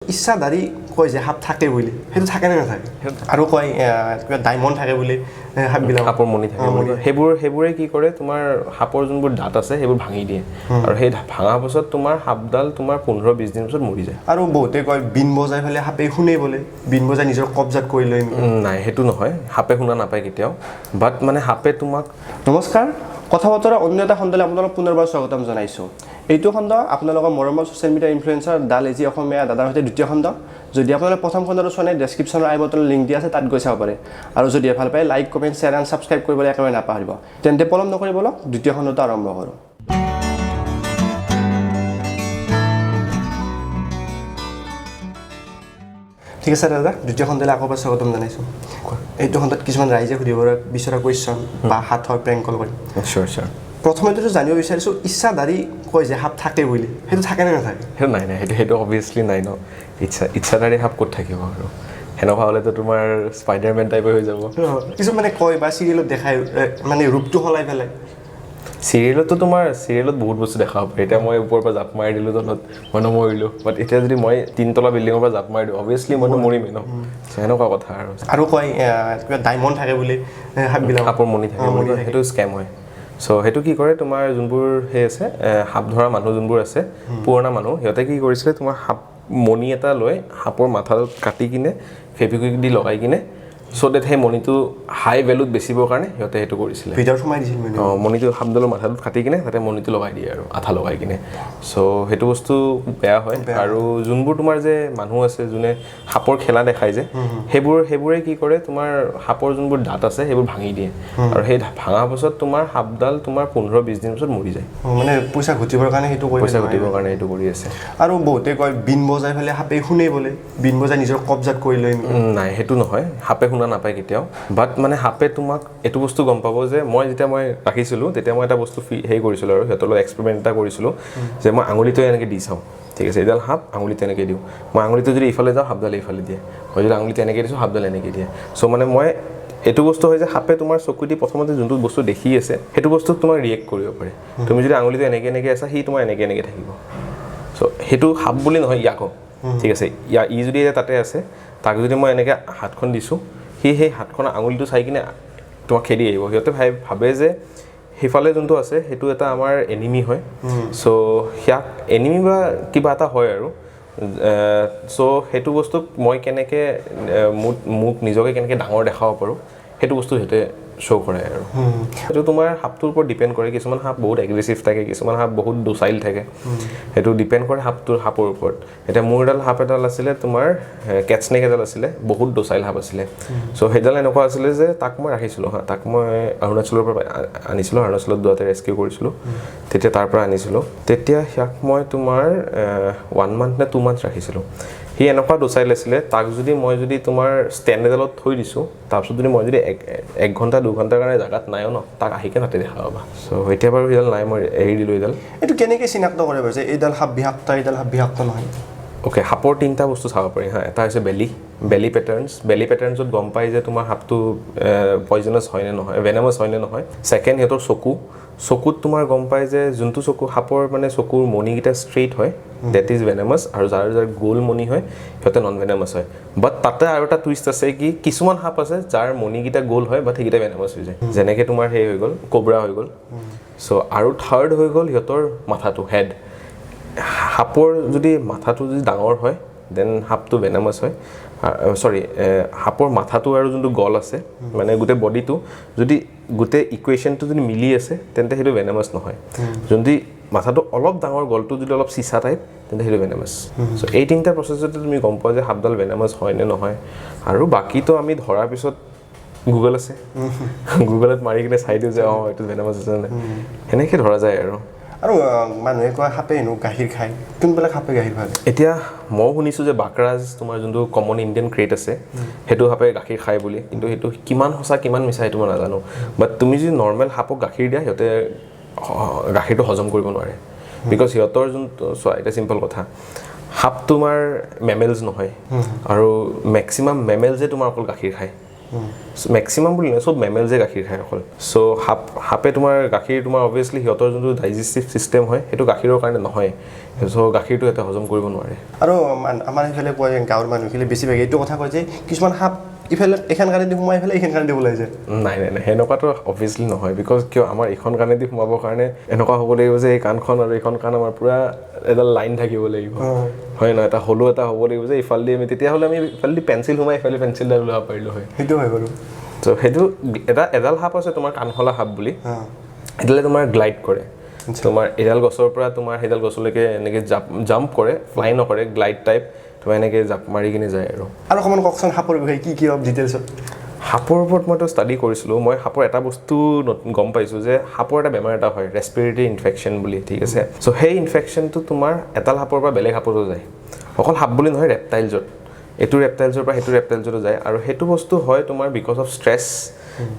ইচ্ছাধাৰী কয় যে সাপ থাকে বুলি, সেইটো থাকে নে নাথাকে? আৰু কয় কিবা ডায়মণ্ড থাকে বুলি সাপবিলাক, সাপৰ মণি থাকে। সেইবোৰে কি কৰে, তোমাৰ সাপৰ যোনবোৰ দাঁত আছে সেইবোৰ ভাঙি দিয়ে, আৰু সেই ভাঙাৰ পাছত তোমাৰ সাপডাল তোমাৰ 15-20 দিন পিছত মৰি যায়। আৰু বহুতে কয় বিন বজাই পেলাই সাপে শুনে বোলে, বিন বজাই নিজৰ কব্জাত কৰি লয়। নাই, সেইটো নহয়, সাপে শুনা নাপায় কেতিয়াও। বাট মানে সাপে তোমাক। নমস্কাৰ, কথা বতৰা অন্য এটা খণ্ডলৈ আপোনালোক পুনৰবাৰ স্বাগতম জনাইছোঁ। এইটো খণ্ড আপোনালোকৰ মৰমৰ ছ'চিয়েল মিডিয়া ইনফ্লুৱেঞ্চাৰ দা লেজি অসমীয়া দাদাৰ সৈতে দ্বিতীয় খণ্ড। যদি আপোনালোকে প্ৰথম খণ্ডটো চোৱা নাই, ডেছক্ৰিপশ্যনৰ আই বটলৰ লিংক দিয়া আছে, তাত গৈ চাব পাৰে। আৰু যদি ভাল পায়, like, comment, share and subscribe কৰিবলৈ একেবাৰে নাপাহৰিব। তেন্তে পলম নকৰি বলক দ্বিতীয় খণ্ডটো আৰম্ভ কৰোঁ। ঠিক আছে দাদা, দ্বিতীয় খণ্ডলৈ আকৌ এবাৰ স্বাগতম জনাইছোঁ। এইটো খণ্ডত কিছুমান ৰাইজে সুধিব বিচৰা কুৱেশ্যন বা সাঁথৰ প্ৰেংক কল কৰিম। চিয়'ৰ চিয়'ৰ। প্ৰথমতেতো জানিব বিচাৰিছোঁ, ইচ্ছাধাৰী কয় যে সাপ থাকে বুলি, সেইটো থাকে নে নাথাকে? সেইটো নাই নাই, সেইটো অভিয়াছলি নাই ন। ইচ্ছাধাৰী সাপ ক'ত থাকিব? আৰু সেনেকুৱা হ'লেতো তোমাৰ স্পাইডাৰমেন টাইপে হৈ যাব। কিছুমানে কয় বা চিৰিয়েলত দেখায়, মানে ৰূপটো সলাই পেলাই। চিৰিয়েলততো তোমাৰ চিৰিয়েলত বহুত বস্তু দেখাব পাৰি। এতিয়া মই ওপৰৰ পৰা জাপ মাৰি দিলোঁ তলত, মই নমৰিলোঁ। বাট এতিয়া যদি মই তিনতলা বিল্ডিঙৰ পৰা জাপ মাৰি দিওঁ, অভিয়াছলি মইতো মৰিমেই ন। সেনেকুৱা কথা আৰু। আৰু কয় কিবা ডায়মণ্ড থাকে বুলি সাপবিলাক, সাপৰ মণি থাকে, সেইটো স্কেম হয়। চ' সেইটো কি কৰে, তোমাৰ যোনবোৰ সেই আছে সাপ ধৰা মানুহ যোনবোৰ আছে, পুৰণা মানুহ, সিহঁতে কি কৰিছিলে, তোমাৰ সাপ মণি এটা লৈ সাপৰ মাথাটোত কাটি কিনে ফেভিকুইক দি লগাই কিনে, চ' ডেট সেই মণিটো হাই ভেলুত বেচিবৰ কাৰণে সিহঁতে সেইটো কৰিছিলে। ভিতৰত সোমাই দিছিল। অঁ, মণিটো সাপডালৰ মাথাটোত কাটি কিনে তাতে মণিটো লগাই দিয়ে আৰু আঠা লগাই কিনে। চ' সেইটো বস্তু বেয়া হয়। আৰু যোনবোৰ তোমাৰ যে মানুহ আছে যোনে সাপৰ খেলা দেখায় যে, সেইবোৰে কি কৰে, তোমাৰ সাপৰ যোনবোৰ দাঁত আছে সেইবোৰ ভাঙি দিয়ে, আৰু সেই ভাঙাৰ পাছত তোমাৰ সাপডাল তোমাৰ 15-20 দিন পিছত মৰি যায়। মানে পইচা ঘটিবৰ কাৰণে সেইটো কৰি, পইচা ঘটিবৰ কাৰণে এইটো কৰি আছে। আৰু বহুতে কয় বিন বজাই পেলাই সাপে শুনে বোলে, বিন বজাই নিজৰ কব্জাত কৰি লয়। নাই, সেইটো নহয়, সাপে শুনা নাপায় কেতিয়াও। বাট মানে সাপে তোমাক এইটো বস্তু গম পাব যে মই যেতিয়া মই ৰাখিছিলোঁ তেতিয়া মই এটা বস্তু হেৰি কৰিছিলোঁ আৰু সিহঁতৰ লগত এক্সপেৰিমেণ্ট এটা কৰিছিলোঁ যে মই আঙুলিটোৱে এনেকৈ দি চাওঁ, ঠিক আছে, এইডাল সাপ আঙুলিটো এনেকৈ দিওঁ, মই আঙুলিটো যদি ইফালে যাওঁ সাপডাল ইফালে দিয়ে, মই যদি আঙুলিটো এনেকৈ দিছোঁ সাপডাল এনেকৈ দিয়ে। চ' মানে মই এইটো বস্তু হয় যে সাপে তোমাৰ চকু দি প্ৰথমতে যোনটো বস্তু দেখি আছে সেইটো বস্তুক তোমাৰ ৰিয়েক্ট কৰিব পাৰে। তুমি যদি আঙুলিটো এনেকৈ এনেকৈ আছা, সি তোমাৰ এনেকৈ এনেকৈ থাকিব। চ' সেইটো সাপ বুলি নহয়, ইয়াকো ঠিক আছে, ই যদি এতিয়া তাতে আছে, তাক যদি মই এনেকৈ হাতখন দিছোঁ, সি সেই হাতখনৰ আঙুলিটো চাই কিনে তোমাক খেদি আহিব। সিহঁতে ভাবে যে সেইফালে যোনটো আছে সেইটো এটা আমাৰ এনিমি হয়। চ' সিয়াক এনিমি বা কিবা এটা হয় আৰু। চ' সেইটো বস্তুক মই কেনেকৈ মোক নিজকে কেনেকৈ ডাঙৰ দেখাব পাৰোঁ সেইটো বস্তু সিহঁতে শ্ব' কৰে আৰু। সেইটো তোমাৰ সাপটোৰ ওপৰত ডিপেণ্ড কৰে। কিছুমান সাপ বহুত এগ্ৰেছিভ থাকে, কিছুমান সাপ বহুত ডোচাইল থাকে, সেইটো ডিপেণ্ড কৰে সাপৰ ওপৰত। এতিয়া মোৰ এডাল সাপ এডাল আছিলে তোমাৰ কেটস্নেক এডাল আছিলে, বহুত ডোচাইল সাপ আছিলে। চ' সেইডাল এনেকুৱা আছিলে যে তাক মই ৰাখিছিলোঁ, হা, তাক মই অৰুণাচলৰ পৰা আনিছিলোঁ, অৰুণাচলত যোৱাতে ৰেস্কিউ কৰিছিলোঁ, তেতিয়া তাৰ পৰা আনিছিলোঁ। তেতিয়া সিয়াক মই তোমাৰ 1 মান্থ নে 2 মান্থ ৰাখিছিলোঁ। সি এনেকুৱা ডোচাইল আছিলে, তাক যদি মই যদি তোমাৰ ষ্টেণ্ড এডালত থৈ দিছোঁ, তাৰপিছত যদি মই যদি এক ঘণ্টা 2 ঘণ্টাৰ কাৰণে জেগাত নাইও ন, তাক আহিকে তাতে দেখা পাবা। চ' এতিয়া বাৰু সেইডাল নাই, মই এৰি দিলোঁ এইডাল। এইটো কেনেকৈ চিনাক্ত কৰে বাৰু যে এইডাল সাপ বিষাক্ত, এইডাল সাপ বিষাক্ত নহয়? অ'কে, সাপৰ তিনিটা বস্তু চাব পাৰি, হা। এটা হৈছে বেলি, বেলি পেটাৰ্ণছ। বেলি পেটাৰ্ণছত গম পায় যে তোমাৰ সাপটো পয়জনাছ হয় নে নহয়, ভেনামাছ হয় নে নহয়। ছেকেণ্ড, সিহঁতৰ চকু, চকুত তোমাৰ গম পায় যে যোনটো চকু সাপৰ মানে চকুৰ মণিকেইটা ষ্ট্ৰেইট হয়, that is venomous. আৰু যাৰ যাৰ গোল মণি হয় সিহঁতে নন ভেনামাছ হয়। বাট তাতে আৰু এটা টুইষ্ট আছে কি কিছুমান সাপ আছে যাৰ মণিকেইটা গোল হয় বাট সেইকেইটা ভেনামাছ হৈ যায়, যেনেকৈ তোমাৰ সেই হৈ গ'ল কোব্ৰা হৈ গ'ল। চ' আৰু থাৰ্ড হৈ গ'ল সিহঁতৰ মাথাটো, হেড। সাপৰ যদি মাথাটো যদি ডাঙৰ হয় then সাপটো ভেনামাছ হয়। চৰি, সাপৰ মাথাটো আৰু যোনটো গল আছে, মানে গোটেই বডিটো যদি গোটেই ইকুৱেশ্যনটো যদি মিলি আছে তেন্তে সেইটো ভেনামাছ নহয়। যদি মাথাটো অলপ ডাঙৰ, গলটো যদি অলপ চিচা টাইপ, তেন্তে সেইটো ভেনামাছ। চ' এই তিনিটা প্ৰচেছতে তুমি গম পোৱা যে সাপডাল ভেনামাছ হয় নে নহয়। আৰু বাকীটো আমি ধৰাৰ পিছত গুগল আছে, গুগলত মাৰি কিনে চাই দিওঁ যে অঁ এইটো ভেনামাছ আছে নে নাই, সেনেকৈ ধৰা যায় আৰু। আৰু মানুহে কয় সাপে হেনো গাখীৰ খায়, কোনবিলাক সাপে গাখীৰ খায়? এতিয়া ময়ো শুনিছোঁ যে বাকৰাজ তোমাৰ যোনটো কমন ইণ্ডিয়ান ক্ৰেট আছে সেইটো সাপে গাখীৰ খায় বুলি, কিন্তু সেইটো কিমান সঁচা কিমান মিছা সেইটো মই নাজানো। বাট তুমি যদি নৰ্মেল সাপক গাখীৰ দিয়া, সিহঁতে গাখীৰটো হজম কৰিব নোৱাৰে। Because সিহঁতৰ যোনটো, চোৱা এতিয়া চিম্পল কথা, সাপ তোমাৰ মেমেলছ নহয়, আৰু মেক্সিমাম মেমেলছে তোমাৰ অকল গাখীৰ খায়। মেক্সিমাম বুলি নহয়, চব মেমেলছে গাখীৰ খায় অকল। চ' সাপে তোমাৰ গাখীৰ তোমাৰ অভিয়াছলি সিহঁতৰ যোনটো ডাইজেষ্টিভ ছিষ্টেম হয় সেইটো গাখীৰৰ কাৰণে নহয়, চ' গাখীৰটো সিহঁতে হজম কৰিব নোৱাৰে। আৰু আমাৰ সেইফালে কয়, গাঁৱৰ মানুহখিনি বেছিভাগ এইটো কথা কয় যে কিছুমান সাপ ইফালে এইখন কাণেদি সোমাই পেলাই এইখন কাণেদি ওলাই যায়। নাই নাই নাই, সেনেকুৱাতো অভিয়াছলি নহয়। Because কিয়, আমাৰ এইখন কাণেদি সোমাবৰ কাৰণে এনেকুৱা হ'ব লাগিব যে এই কাণখন আৰু এইখন কাণ আমাৰ পূৰা এডাল লাইন থাকিব লাগিব, হয় নহয়? এটা হলো এটা হ'ব লাগিব যে ইফালেদি আমি, তেতিয়াহ'লে আমি ইফালেদি পেঞ্চিল সোমাই ইফালে পেঞ্চিলডাল ওলাব পাৰিলোঁ হয়। সেইটো হয় বাৰু। চ' সেইটো এটা এডাল সাপ আছে তোমাৰ কাণশলা সাপ বুলি, সেইডালে তোমাৰ গ্লাইড কৰে, তোমাৰ এডাল গছৰ পৰা তোমাৰ সেইডাল গছলৈকে এনেকৈ জাম্প কৰে, ফ্লাই নকৰে, গ্লাইড টাইপ তোমাৰ এনেকৈ জাপ মাৰি কিনে যায়। আৰু আৰু অকণমান কওকচোন সাপৰ বিষয়ে, কি কি অলপ ডিটেইলছত। সাপৰ ওপৰত মইতো ষ্টাডি কৰিছিলোঁ। মই সাপৰ এটা বস্তু গম পাইছোঁ যে সাপৰ এটা বেমাৰ এটা হয়, ৰেচপিৰেটৰী ইনফেকশ্যন বুলি, ঠিক আছে? চ' সেই ইনফেকশ্যনটো তোমাৰ এডাল সাপৰ পৰা বেলেগ সাপতো যায়, অকল সাপ বুলি নহয়, ৰেপটাইলছত, এইটো ৰেপটাইলছৰ পৰা সেইটো ৰেপটাইলছতো যায়। আৰু সেইটো বস্তু হয় তোমাৰ because of stress,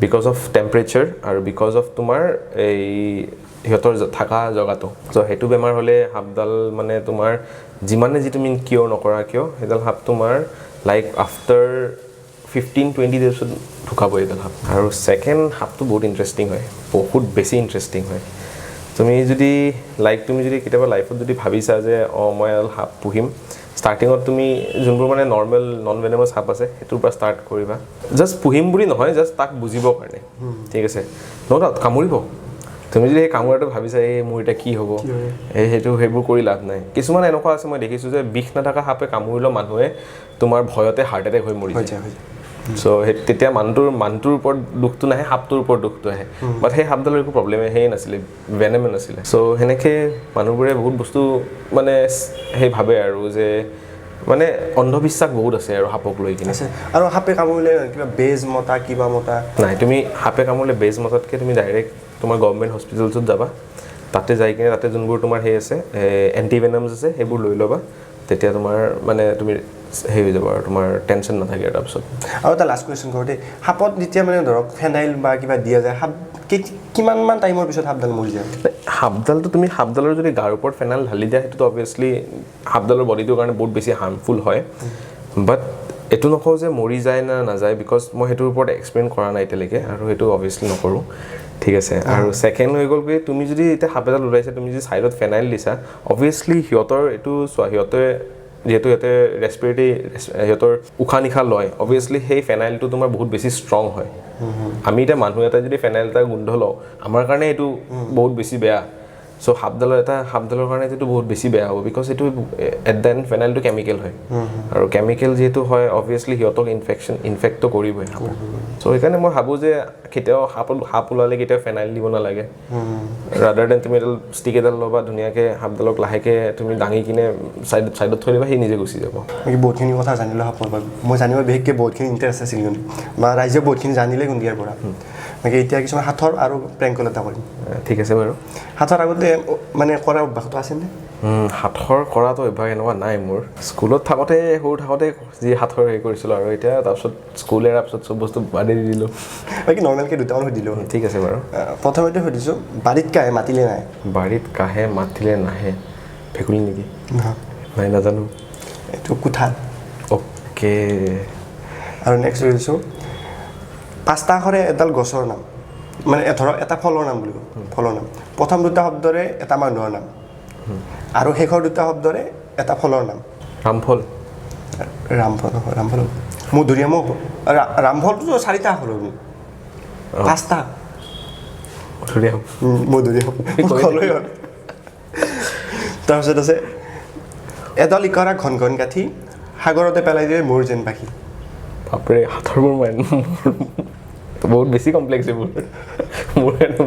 because of temperature আৰু because of তোমাৰ এই সিহঁতৰ থকা জেগাটো। চ' সেইটো বেমাৰ হ'লে সাপডাল মানে তোমাৰ যিমানে যি তুমি কিয়ৰ নকৰা কিয়, সেইডাল সাপ তোমাৰ লাইক আফটাৰ 15-20 ডেইজত ঢুকাব এইডাল সাপ। আৰু ছেকেণ্ড সাপটো বহুত ইণ্টাৰেষ্টিং হয়, বহুত বেছি ইণ্টাৰেষ্টিং হয়। তুমি যদি লাইক তুমি যদি কেতিয়াবা লাইফত যদি ভাবিছা যে অঁ মই এডাল সাপ পুহিম, ষ্টাৰ্টিঙত তুমি যোনবোৰ মানে নৰ্মেল নন ভেনেমাছ সাপ আছে সেইটোৰ পৰা ষ্টাৰ্ট কৰিবা। জাষ্ট পুহিম বুলি নহয়, জাষ্ট তাক বুজিবৰ কাৰণে, ঠিক আছে? ন' ডাউট কামুৰিব। তুমি যদি সেই কামোৰাটো ভাবিছা এই মোৰ এতিয়া কি হ'ব, এই সেইটো সেইবোৰ কৰি লাভ নাই। কিছুমান এনেকুৱা আছে মই দেখিছোঁ যে বিষ নথকা সাপে কামুৰিলেও মানুহে তোমাৰ ভয়তে হাৰ্ট এটেক হৈ মৰি যায়। চ' সেই তেতিয়া মানুহটোৰ ওপৰত দুখটো নাহে, সাপটোৰ ওপৰত দুখটো আহে। বাট সেই সাপডালৰ একো প্ৰব্লেমে সেয়ে নাছিলে, ভেনেমে নাছিলে। চ' সেনেকৈ মানুহবোৰে বহুত বস্তু মানে সেই ভাবে আৰু যে মানে অন্ধবিশ্বাস বহুত আছে আৰু সাপক লৈ কিনে। আৰু সাপে কামুৰিলে কিবা বেজ মতা কিবা মতা নাই, তুমি সাপে কামুৰিলে বেজ মতাতকৈ তুমি ডাইৰেক্ট তোমাৰ গভৰ্ণমেণ্ট হস্পিটেলছত যাবা, তাতে যাই কিনে তাতে যোনবোৰ তোমাৰ সেই আছে এণ্টিভেনমছ আছে সেইবোৰ লৈ ল'বা, তেতিয়া তোমাৰ মানে তুমি হেৰি হৈ যাব আৰু তোমাৰ টেনশ্যন নাথাকে আৰু তাৰপিছত। আৰু এটা লাষ্ট কুৱেশ্যন কৰোঁ দেই, সাপত যেতিয়া মানে ধৰক ফেনাইল বা কিবা দিয়া যায়, সাপ কিমানমান টাইমৰ পিছত সাপডাল মৰি যায়? সাপডালটো তুমি সাপডালৰ যদি গাৰ ওপৰত ফেনাইল ঢালি দিয়া, সেইটোতো অভিয়াছলি সাপডালৰ বডিটোৰ কাৰণে বহুত বেছি হাৰ্মফুল হয়। বাট এইটো নকওঁ যে মৰি যায় না নাযায়, because মই সেইটোৰ ওপৰত এক্সপ্লেইন কৰা নাই এতিয়ালৈকে আৰু সেইটো অভিয়াছলি নকৰোঁ, ঠিক আছে? আৰু ছেকেণ্ড হৈ গ'ল কি, তুমি যদি এতিয়া সাপ এডাল ওলাইছে, তুমি যদি ছাইডত ফেনাইল দিছা, অভিয়াছলি সিহঁতৰ এইটো চোৱা, সিহঁতে যিহেতু সিহঁতে ৰেচপিৰেটৰী সিহঁতৰ উশাহ নিশাহ লয়, অভিয়াছলি সেই ফেনাইলটো তোমাৰ বহুত বেছি ষ্ট্ৰং হয়। আমি এতিয়া মানুহ এটাই যদি ফেনাইল এটা গোন্ধ লওঁ, আমাৰ কাৰণে এইটো বহুত বেছি বেয়া। চ' সাপডালৰ কাৰণে এইটো বহুত বেছি বেয়া হ'ব, because এইটো এট the and ফেনাইলটো কেমিকেল হয়, আৰু কেমিকেল যিহেতু হয় অভিয়াছলি সিহঁতক ইনফেক্টটো কৰিবই সাপক। চ' সেইকাৰণে মই ভাবোঁ যে কেতিয়াও সাপ ওলালে কেতিয়াও ফেনাইল দিব নালাগে। ৰাদাৰ then তুমি এডাল ষ্টিক এডাল ল'বা, ধুনীয়াকৈ সাপডালক লাহেকৈ তুমি দাঙি কিনে ছাইডত থৈ দিবা, সি নিজে গুচি যাব। বাকী বহুতখিনি কথা জানিলোঁ সাপৰ পৰা, মই জানিব বিশেষকৈ বহুতখিনি ইণ্টাৰেষ্ট আছিল কিন্তু, বা ৰাইজে বহুতখিনি জানিলে কিন্তু ইয়াৰ পৰা। বাকী এতিয়া কিছুমান সাঁথৰ আৰু প্ৰেংক কল এটা কৰিম। ঠিক আছে বাৰু। সাঁথৰ আগতে মানে কৰা অভ্যাসটো আছেনে? সাঁথৰ কৰাটো অভ্যাস এনেকুৱা নাই মোৰ। স্কুলত থাকোঁতে, সৰু থাকোঁতে যি সাঁথৰ হেৰি কৰিছিলোঁ আৰু এতিয়া তাৰপিছত স্কুল এৰাৰ পিছত চব বস্তু বাদেই দি দিলোঁ। বাকী নৰ্মেলকৈ দুটামান সুধিলোঁ। ঠিক আছে বাৰু। প্ৰথমতে সুধিছোঁ, বাৰীত কাহে মাতিলে নাই? বাৰীত কাহে মাতিলে নাহে, ভেকুলী নেকি? নাই, নাজানো। এইটো কোঠা। অ'কে। আৰু নেক্সট সুধিছোঁ, পাঁচটা আখৰে এডাল গছৰ নাম, মানে ধৰক এটা ফলৰ নাম বুলি কওঁ, ফলৰ নাম। প্ৰথম দুটা শব্দৰে এটা মানুহৰ নাম আৰু শেষৰ দুটা শব্দৰে এটা ফলৰ নাম। ৰামফল। ৰামফল নহয়, ৰামফল হ'ব। মধুৰিআমো হ'ব। ৰামফলটোতো চাৰিটা আখৰ হ'ব, পাঁচটা। মধুৰিআম। মধুৰিআম। ফলেই হ'ল। তাৰপিছত আছে এডাল ইকৰা ঘন ঘন কাঠি, সাগৰতে পেলাই দিলে মোৰ যেন পাখি। বাপৰে, সাঁথৰবোৰ মাইণ্ড বহুত বেছি কমপ্লেক্স এইবোৰ।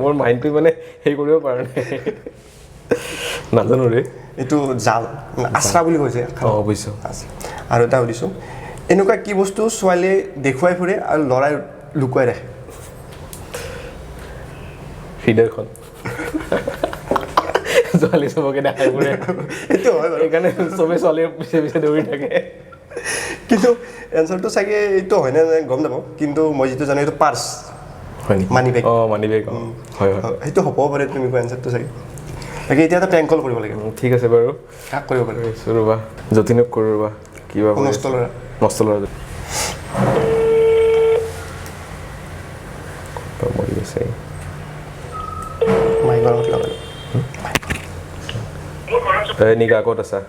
মোৰ মাইণ্ডটো মানে হেৰি কৰিব পৰা নাই, নাজানো ৰে। এইটো জাল, আচৰা বুলি কৈছে। অঁ, বুজিছোঁ। আৰু এটা সুধিছোঁ, এনেকুৱা কি বস্তু ছোৱালীয়ে দেখুৱাই ফুৰে আৰু ল'ৰাই লুকুৱাই ৰাখে? হৃদয়খন। ছোৱালী চবকে দেখাই ফুৰে, সেইটো হয় বাৰু, সেইকাৰণে চবে ছোৱালীৰ পিছে পিছে দৌৰি থাকে। কিন্তু এনচাৰটো চাগে এইটো হয়নে নাই গম নাপাওঁ, কিন্তু মই যিটো জানো এইটো পাৰ্চ, হয় নেকি? Money bag. অঁ, মানি বেগ, অঁ, হয় হয়, সেইটো হ'বও পাৰে তুমি কোৱা এনচাৰটো চাগে। বাকী এতিয়া এটা প্ৰেংক কল কৰিব লাগে। ঠিক আছে বাৰু। কাক কৰিব পাৰে? ৰ'বা, যতীনক কৰোঁ ৰ'বা, কিবা নষ্ট ল'ৰা। নষ্ট ল'ৰা মৰি গৈছে। মাইকৰ লগত লগালো। এই নিগা, ক'ত আছা?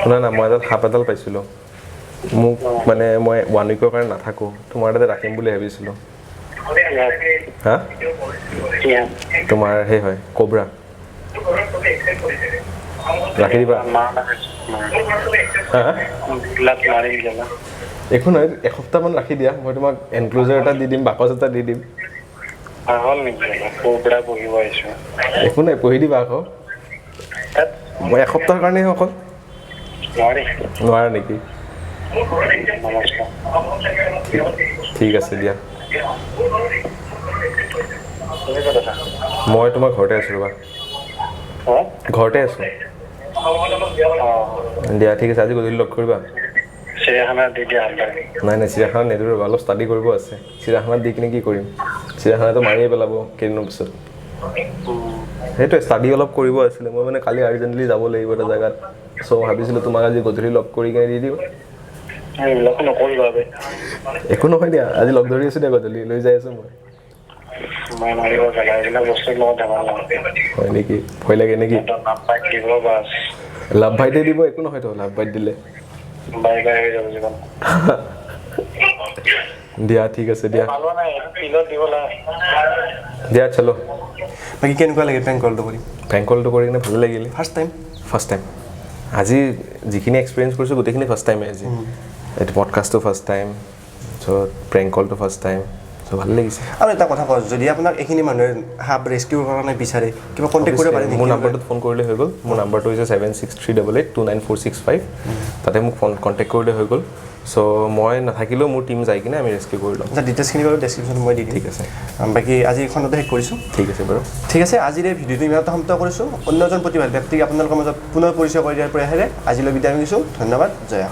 শুনা না, মই এডাল সাপ এডাল পাইছিলোঁ। মোক মানে মই ওৱান উইকৰ কাৰণে নাথাকোঁ, তোমাৰ তাতে ৰাখিম বুলি ভাবিছিলোঁ। হা, তোমাৰ সেই হয় কব্ৰা, ৰাখি দিবা। হা, একো নহয়, এসপ্তাহমান ৰাখি দিয়া। মই তোমাক এনক্ল'জাৰ এটা দি দিম, বাকচ এটা দি দিম। একো নাই, পঢ়ি দিবা আকৌ। মই এসপ্তাহৰ কাৰণেহে অকল। নোৱাৰা নেকি? ঠিক আছে দিয়া, মই তোমাৰ ঘৰতে আছোঁ। ৰ'বা, ঘৰতে আছোঁ দিয়া। ঠিক আছে, আজি গধূলি লগ কৰিবা। নাই নাই, চিৰিয়াখানাত নিদিওঁ ৰ'বা, অলপ ষ্টাডি কৰিব আছে। চিৰিয়াখানাত দি কিনে কি কৰিম? চিৰিয়াখানাটো মাৰিয়ে পেলাব কেইদিনৰ পিছত। সেইটোৱে, ষ্টাডি অলপ কৰিব আছিলে। মই মানে কালি আৰ্জেণ্টলি যাব লাগিব এটা জেগাত, চ' ভাবিছিলোঁ তোমাক আজি গধূলি লগ কৰি কিনে দি দিওঁ। একো নহয় দিয়া, আজি লগ ধৰি আছোঁ দিয়া, গধূলি লৈ যাই আছোঁ মই। হয় নেকি? ভয় লাগে নেকি? লাভ ভাইটে দিব, একো নহয়তো লাভ বাইট দিলে। দিয়া, ঠিক আছে দিয়া, দিয়া, চলো। বাকী কেনেকুৱা লাগে প্ৰেংক কলটো কৰি? প্ৰেংক কলটো কৰি কিনে ভালে লাগিলে। First time? First time. আজি যিখিনি এক্সপিৰিয়েঞ্চ কৰিছোঁ গোটেইখিনি ফাৰ্ষ্ট টাইমে। আজি এইটো পডকাষ্টটো ফাৰ্ষ্ট টাইম, চ' প্ৰেংক কলটো ফাৰ্ষ্ট টাইম, চ' ভাল লাগিছে। আৰু এটা কথা কওঁ, যদি আপোনাক এইখিনি মানুহে সাপ ৰেস্কিউৰ কাৰণে বিচাৰে, কিবা কণ্টেক্ট কৰিব পাৰে? মোৰ নাম্বাৰটোত ফোন কৰিলে হৈ গ'ল। মোৰ নাম্বাৰটো হৈছে 7638829465। তাতে মোক ফোন কণ্টেক্ট কৰিলে হৈ গ'ল। চ' মই নাথাকিলেও মোৰ টীম যাই কিনে আমি ৰেস্কিউ কৰি ল'ম। আচ্ছা, ডিটেইলছখিনি বাৰু ডেছক্ৰিপশ্যনত মই দি দিম। ঠিক আছে। বাকী আজি এইখনতে শেষ কৰিছোঁ। ঠিক আছে বাৰু। ঠিক আছে, আজিৰ এই ভিডিঅ'টো ইমানতে সমাপ্ত কৰিছোঁ। অন্য এজন প্ৰতিভাৰ ব্যক্তিক আপোনালোকৰ মাজত পুনৰ পৰিচয় কৰি দিয়াৰ প্ৰয়াসেৰে আজিলৈ বিদায় মাগিছোঁ। ধন্যবাদ। জয়া।